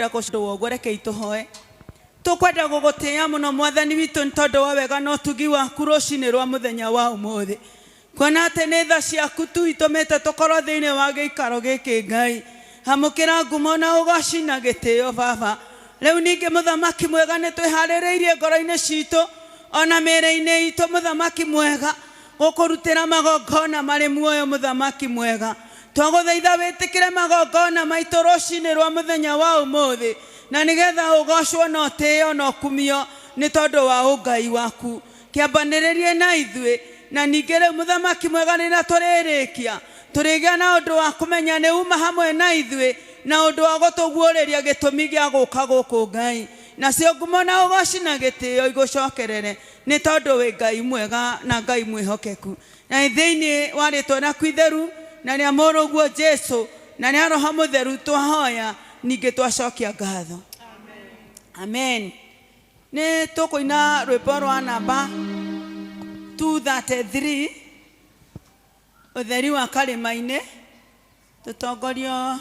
Gũcũa ũguo rekei tũhoe. Tũkwenda gũgũtĩĩa mũno Mwathani witũ nĩ tondũ wa wega na ũtugi waku rũcinĩ rwa mũthenya wa ũmũthĩ. Kuona atĩ nĩ tha ciaku tu itũmĩte tũkorwo thĩinĩ wa gĩikaro gĩkĩ Ngai. Amũkĩra ngumo na ũgoci na gĩtĩo Baba. Rĩu ningĩ Mũthamaki mwega nĩ twĩharĩrĩirie ngoro-inĩ citũ ona mĩĩrĩ-inĩ itũ Mũthamaki mwega gũkũrutĩra magongona marĩ muoyo Mũthamaki mwega. Twagũthaitha wĩtĩkĩre magongona maitũ rũcinĩ rwa mũthenya wa ũmũthĩ na nĩgetha ũgocwo na ũtĩo na ũkumio nĩ tondũ wa ũngai waku. Kĩambanĩrĩrie na ithuĩ na ningĩ rĩu Mũthamaki mwega rĩrĩa tũrĩrĩkia tũrĩgĩa na ũndũ wa kũmenya nĩ uma hamwe na ithuĩ na ũndũ wa gũtũguũrĩria gĩtũmi gĩa gũka gũkũ Ngai. Nacio ngumo na ũgoci na gĩtĩo igũcokerere nĩ tondũ wĩ Ngai mwega na Ngai mwĩhokeku. Na thĩinĩ wa rĩtwa rĩaku itheru na rĩa mũrũguo Jesu na rĩa Roho Mũtheru twahoya ningĩ twacokia ngatho. Amen. Nĩ tũkũina rwĩmbo rwa namba 233 ũtheri wa karĩma-inĩ tũtongorio.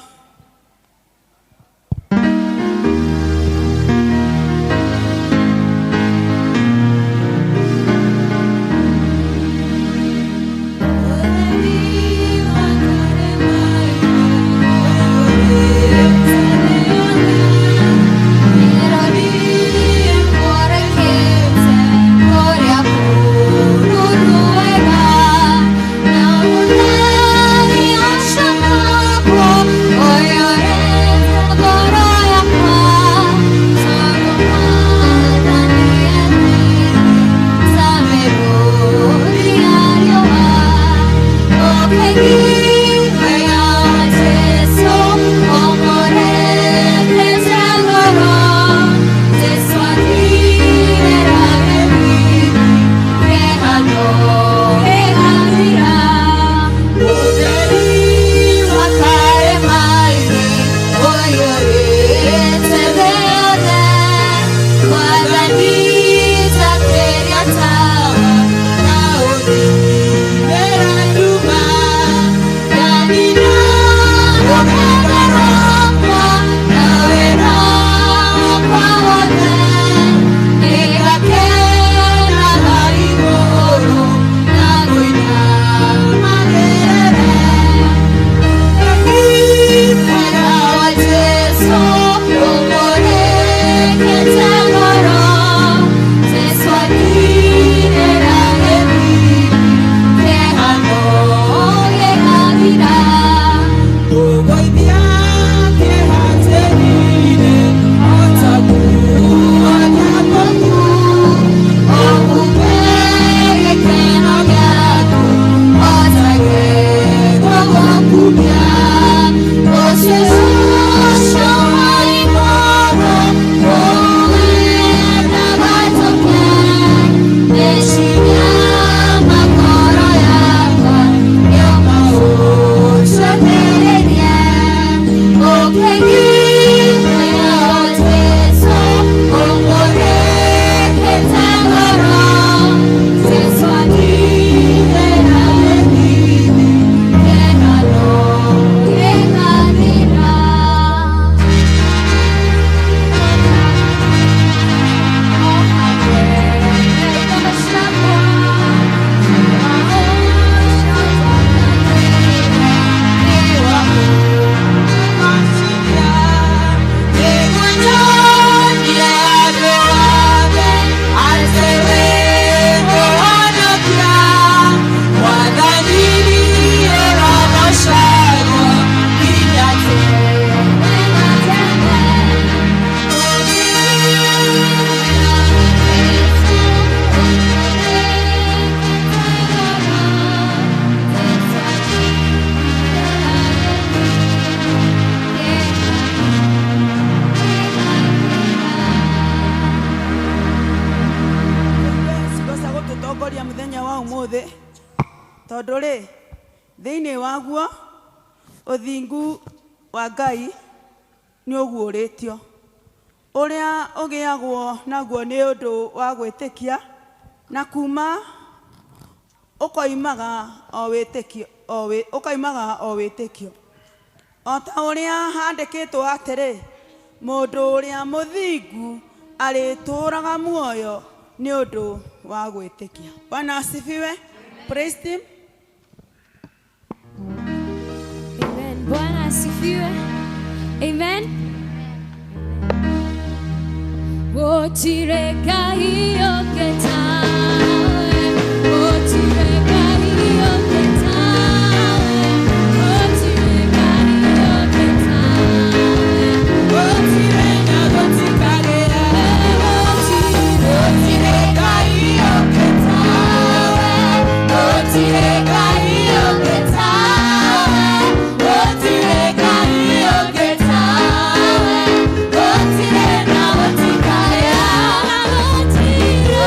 Ciugo cia gũtũtongoria mũthenya wa ũmũthĩ tondũ rĩ thĩinĩ waguo ũthingu wa Ngai nĩ ũguũrĩtio, ũrĩa ũgĩagwo naguo nĩ ũndũ wa gwĩtĩkia, na kuma ũkoimaga o wĩtĩkio, o wĩtĩkio. O ta ũrĩa handĩkĩtwo atĩrĩ, Mũndũ ũrĩa mũthingu arĩtũũraga muoyo nĩ ũndũ wa gwĩtĩkia. Bwana asifiwe. Praise him. Amen. Bwana asifiwe. Amen. Gũtirĩ Ngai ũngĩ tawe. Gũtirĩ Ngai ũngĩ tawe. Gũtirĩ Ngai ũngĩ tawe. Gũtirĩ na gũtikagĩa. Gũtirĩ Ngai ũngĩ tawe. Gũtirĩ Ngai ũngĩ tawe. Gũtirĩ Ngai ũngĩ tawe. Gũtirĩ na gũtikagĩa. Gũtirĩ.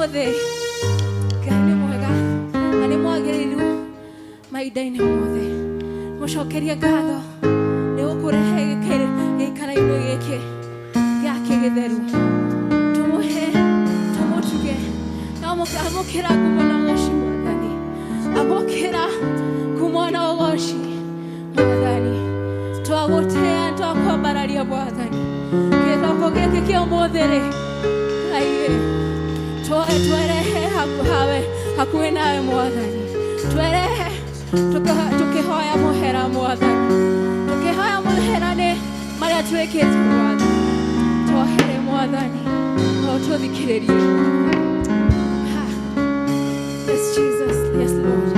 Ũmũthĩ Ngai nĩ mwega na nĩ mwagĩrĩru mahinda-inĩ mothe. Mũcokerie ngatho nĩ gũkũrehe gĩikaro-inĩ gĩkĩ gĩake gĩtheru. Tũmũhe, tũmũtuge. Amũkĩra ngumo na ũgoci Mwathani. Amũkĩra ngumo na ũgoci Mwathani. Twagũtĩa, twakwambararia Mwathani. Gĩthoko gĩkĩ kĩa ũmũthĩ rĩ, Ngai twerehe hawe hakuhĩ nawe Mwathani. Twerehe tukĩhoya mũhera Mwathani. Tukĩhoya mũhera nĩ marĩa twĩkĩte Mwathani. Twohere Mwathani na ũtũthikĩrĩrie. Ha. Yes, Jesus. Yes, Lord.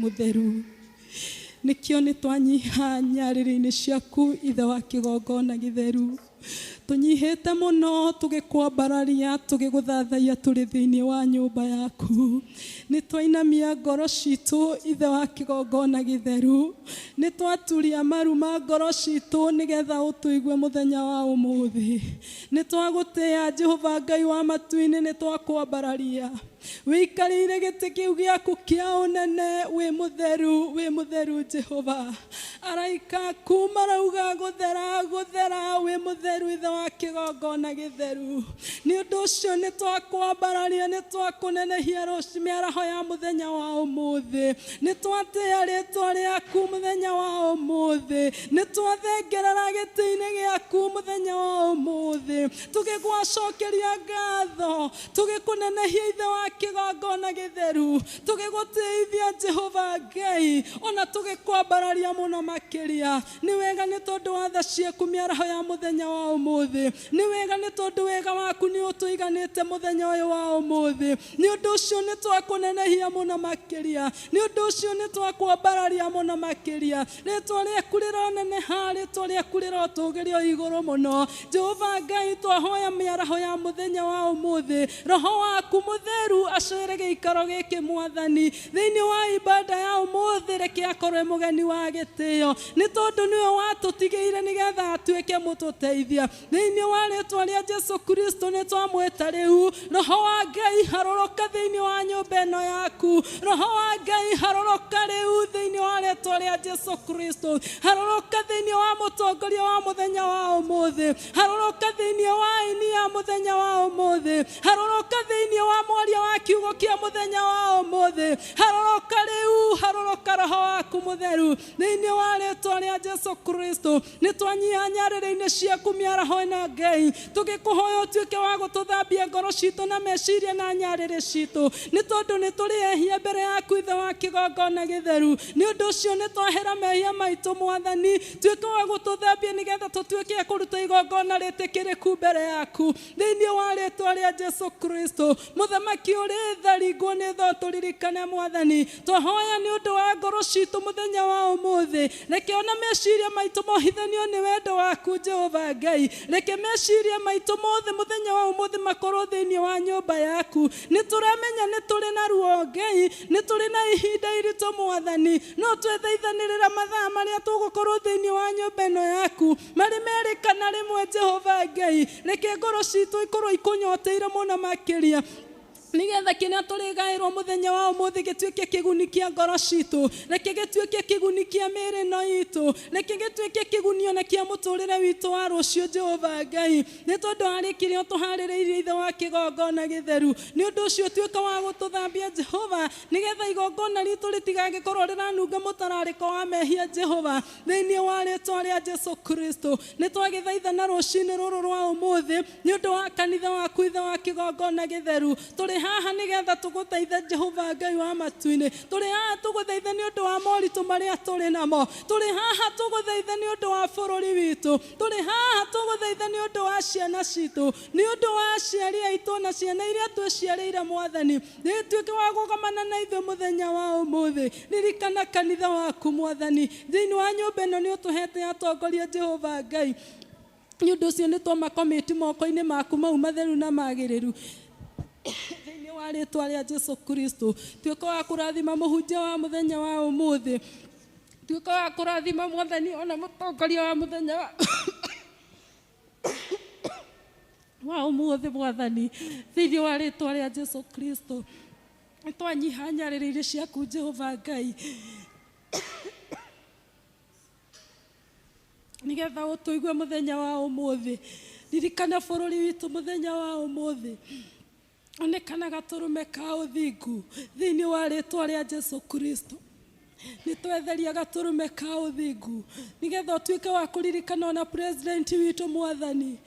Mũtheru. Nĩkĩo nĩ twanyiha nyarĩrĩ-inĩ ciaku Ithe wa kĩgongona gĩtheru. Tũnyihĩte mũno tũgĩkwambararia tũgĩgũthathaiya tũrĩ thĩinĩ wa nyũmba yaku. Nĩ twainamia ngoro citũ Ithe wa kĩgongona gĩtheru. Nĩ twaturia maru ma ngoro citũ nĩgetha ũtũigue mũthenya wa ũmũthĩ. Nĩ twagũtĩĩa Jehova Ngai wa matu-inĩ, nĩ twakwambararia. Wĩikarĩire gĩtĩ kĩu gĩaku kĩa ũnene, wĩ mũtheru, wĩ mũtheru Jehova. Araika aku marauga gũthera, gũthera, wĩ mũtheru Ithe wa kĩgongona gĩtheru. Nĩ ũndũ ũcio nĩ twakwambararia, nĩ twakũnenehia rũci mĩaraho ya mũthenya wa ũmũthĩ. Nĩ twatĩĩa rĩtwa rĩaku mũthenya wa ũmũthĩ. Nĩ twathengerera gĩtĩ-inĩ gĩaku mũthenya wa ũmũthĩ. Tũgĩgwacokeria ngatho, tũgĩkũnenehia Ithe wa kĩgongona gĩtheru, tũgĩgũtĩithia Jehova Ngai, ona tũgĩkwambararia mũno makĩria. Nĩ wega nĩ tondũ wa tha ciaku mĩaraho ya mũthenya wa ũmũthĩ. Nĩ wega nĩ tondũ wega waku nĩ ũtũiganĩte mũthenya ũyũ wa ũmũthĩ. Nĩ ũndũ ũcio nĩ twakũnenehia mũno makĩria. Nĩ ũndũ ũcio nĩ twakwambararia mũno makĩria. Rĩtwa rĩaku rĩroneneha, rĩtwa rĩaku rĩrotũgĩrio igũrũ mũno. Jehova Ngai, twahoya mĩaraho ya mũthenya wa ũmũthĩ, Roho waku mũtheru acere gĩikaro gĩkĩ Mwathani. Thĩinĩ wa ibada ya ũmũthĩ, reke akorwe mũgeni wa gĩtĩo, nĩ tondũ nĩwe watũtigĩire nĩgetha atuĩke mũtũteithia. Thĩinĩ wa rĩtwa rĩa Jesu Kristo nĩ twamwĩta rĩu. Roho wa Ngai harũrũka thĩinĩ wa nyũmba ĩno yaku. Roho wa Ngai harũrũka rĩu thĩinĩ wa rĩtwa rĩa Jesu Kristo. Harũrũka thĩinĩ wa mũtongoria wa mũthenya wa ũmũthĩ. Harũrũka thĩinĩ wa aini ya mũthenya wa ũmũthĩ. Harũrũka thĩinĩ wa mwaria wa kiugo kĩa mũthenya wa ũmũthĩ. Harũrũka rĩu, harũrũka Roho waku mũtheru thĩinĩ wa rĩtwa rĩa Jesu Kristo. Nĩ twanyiha nyarĩrĩ-inĩ ciaku mĩaraho ĩno Ngai, tũgĩkũhoya ũtuĩke wa gũtũthambia ngoro citũ na meciria na nyarĩrĩ citũ, nĩ tondũ nĩ tũrĩ ehia mbere yaku Ithe wa kĩgongona gĩtheru. Nĩ ũndũ ũcio nĩ twahera mehia maitũ Mwathani, tuĩke wa gũtũthambia nĩgetha tũtuĩke a kũruta igongona rĩtĩkĩrĩku mbere yaku thĩinĩ wa rĩtwa rĩa Jesu Kristo. Mũthamaki ũrĩ tha, ringwo nĩ tha, tũririkane Mwathani. Twahoya nĩ ũndũ wa ngoro citũ mũthenya wa ũmũthĩ, reke ona meciria maitũ mohithanio nĩ wendo waku Jehova Ngai. Reke meciria maitũ mothe mũthenya wa ũmũthĩ makorwo thĩinĩ wa nyũmba yaku. Nĩ tũramenya nĩ tũrĩ na ruo Ngai, nĩ tũrĩ na ihinda iritũ Mwathani, no twethaithanĩrĩra mathaa marĩa tũgũkorwo thĩinĩ wa nyũmba ĩno yaku marĩ merĩ kana rĩmwe Jehova Ngai. Reke ngoro citũ ikorwo ikũnyoteire mũno makĩria, nĩgetha kĩrĩa tũrĩgaĩrwo mũthenya wa ũmũthĩ gĩtuĩke kĩguni kĩa ngoro citũ. Reke gĩtuĩke kĩguni kĩa mĩĩrĩ ĩno itũ. Reke gĩtuĩke kĩguni ona kĩa mũtũrĩre witũ wa rũciũ Jehova Ngai, nĩ tondũ harĩ kĩrĩa ũtũharĩrĩirie Ithe wa kĩgongona gĩtheru. Nĩ ũndũ ũcio tuĩka wa gũtũthambia Jehova, nĩgetha igongona ritũ rĩtigagĩkorwo rĩranunga mũtararĩko wa mehia Jehova, thĩinĩ wa rĩtwa rĩa Jesu Kristo. Nĩ twagĩthaithana rũcinĩ rũrũ rwa ũmũthĩ nĩ ũndũ wa kanitha waku Ithe wa kĩgongona gĩtheru. Tũrĩ haha nĩgetha tũgũteithe Jehova Ngai wa matu-inĩ. Tũrĩ haha tũgũteithe nĩ ũndũ wa moritũ marĩa tũrĩ namo. Tũrĩ haha tũgũteithe nĩ ũndũ wa bũrũri witũ. Tũrĩ haha tũgũteithe nĩ ũndũ wa ciana citũ, nĩ ũndũ wa aciari aitũ na ciana iria twĩciarĩire Mwathani. Nĩ tuĩke wa kũgamana na ithuĩ mũthenya wa ũmũthĩ. Ririkana kanitha waku Mwathani. Thĩinĩ wa nyũmba ĩno nĩ ũtũhete atongoria Jehova Ngai. Nĩ ũndũ ũcio nĩ twamakomĩti moko-inĩ maku mau matheru na magĩrĩru thĩinĩ wa rĩtwa rĩa Jesu Kristo. Tuĩka wa kũrathima mũhunjia wa mũthenya wa ũmũthĩ. Tuĩka wa kũrathima Mwathani ona mũtongoria wa mũthenya wa ũmũthĩ Mwathani, thĩinĩ wa rĩtwa rĩa Jesu Kristo. Nĩ twanyiha nyarĩrĩ-inĩ ciaku Jehova Ngai, nĩgetha ũtũigue mũthenya wa ũmũthĩ. Ririkana bũrũri witũ mũthenya wa ũmũthĩ. Onekana gatũrũme ka ũthingu thĩinĩ wa rĩtwa rĩa Jesu Kristo. Nĩ twetheria gatũrũme ka ũthingu nĩgetha ũtuĩke wa kũririkana ona president witũ Mwathani.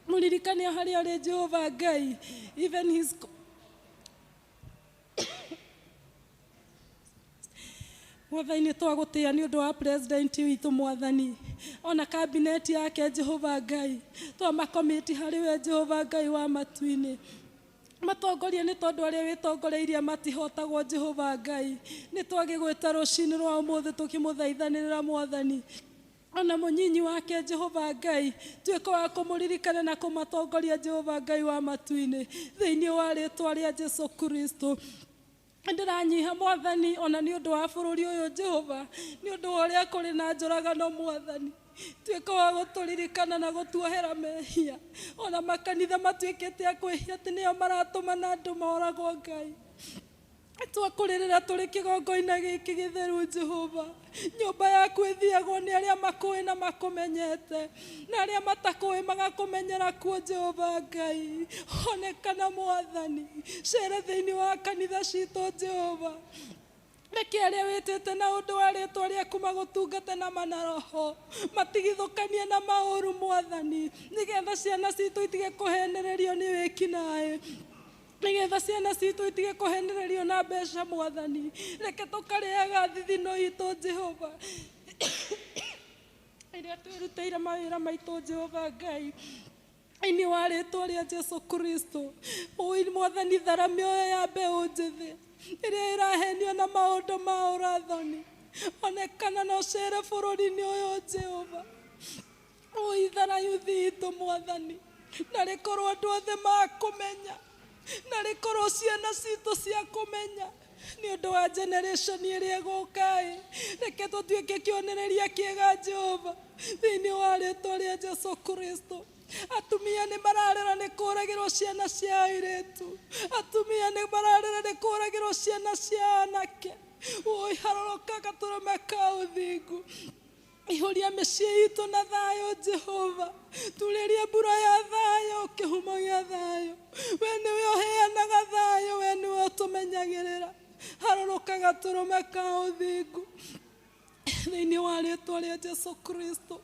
Mũririkane harĩa ũrĩ Jehova Ngai, even his Mwathani, nĩ twagũtĩĩa nĩ ũndũ wa president witũ Mwathani, ona kabineti yake Jehova Ngai. Twamakomĩti harĩ we Jehova Ngai wa matu-inĩ. Matongorie nĩ tondũ arĩa wĩtongoreirie matihotagwo Jehova Ngai. Nĩ twagĩgwĩta rũcinĩ rwa ũmũthĩ tũkĩmũthaithanĩrĩra Mwathani ona mũnyinyi wake Jehova Ngai, tuĩka wa kũmũririkana na kũmatongoria Jehova Ngai wa matu-inĩ thĩinĩ wa rĩtwa rĩa Jesu Kristo. Ndĩranyiha Mwathani ona nĩ ũndũ wa bũrũri ũyũ Jehova, nĩ ũndũ wa ũrĩa kũrĩ na njũragano Mwathani, tuĩka wa gũtũririkana na gũtuohera mehia. Ona makanitha matuĩkĩte a kwĩhia atĩ nĩo maratũmana andũ moragwo Ngai. Twakũrĩrĩra tũrĩ kĩgongona gĩkĩ gĩtheru Jehova, nyũmba yaku ĩthiagwo nĩ arĩa makũĩ na makũmenyete, na arĩa matakũĩ magakũmenyera kuo Jehova Ngai. Onekana Mwathani, cere thĩinĩ wa kanitha citũ Jehova. Reke arĩa wĩtĩte na ũndũ wa rĩtwa rĩaku magũtungate na mana roho, matigithũkanie na maũru Mwathani, nĩgetha ciana citũ itige kũhenererio nĩ wĩkinaĩ, nĩgetha ciana citũ itige kũhenererio na mbeca Mwathani. Reke tũkarĩaga thithino itũ Jehova ĩrĩa twĩrutĩire mawĩra maitũ Jehova Ngai thĩinĩ wa rĩtwa rĩa Jesu Kristo. Ũi Mwathani, thara mĩoyo ya mbeũ njĩthĩ ĩrĩa ĩrahenio na maũndũ ma ũrathoni. Onekana na ũcere bũrũri-inĩ ũyũ Jehova. Ũi thara yuthi itũ Mwathani, na rĩkorwo andũ othe makũmenya, na rĩkorwo ciana citũ cia kũmenya nĩ ũndũ wa generation ĩrĩa ĩgũka ĩ. Reke tũtuĩke kĩonereria kĩega Jehova thĩinĩ wa rĩtwa rĩa Jesu Kristo. Atumia nĩ mararĩra nĩ kũragĩrwo ciana cia airĩtu, atumia nĩ mararĩra nĩ kũragĩrwo ciana cia anake. Ũi haroroka gatũrũme ka ũthingu, ihũria mĩciĩ itũ na thayũ Jehova, turĩrie mbura ya thayũ, kĩhumo gĩa thayũ. We nĩwe ũheanaga thayũ, we nĩwe ũtũmenyagĩrĩra. Harũrũka gatũrũme ka ũthingu thĩinĩ wa rĩtwa rĩa Jesu Kristo.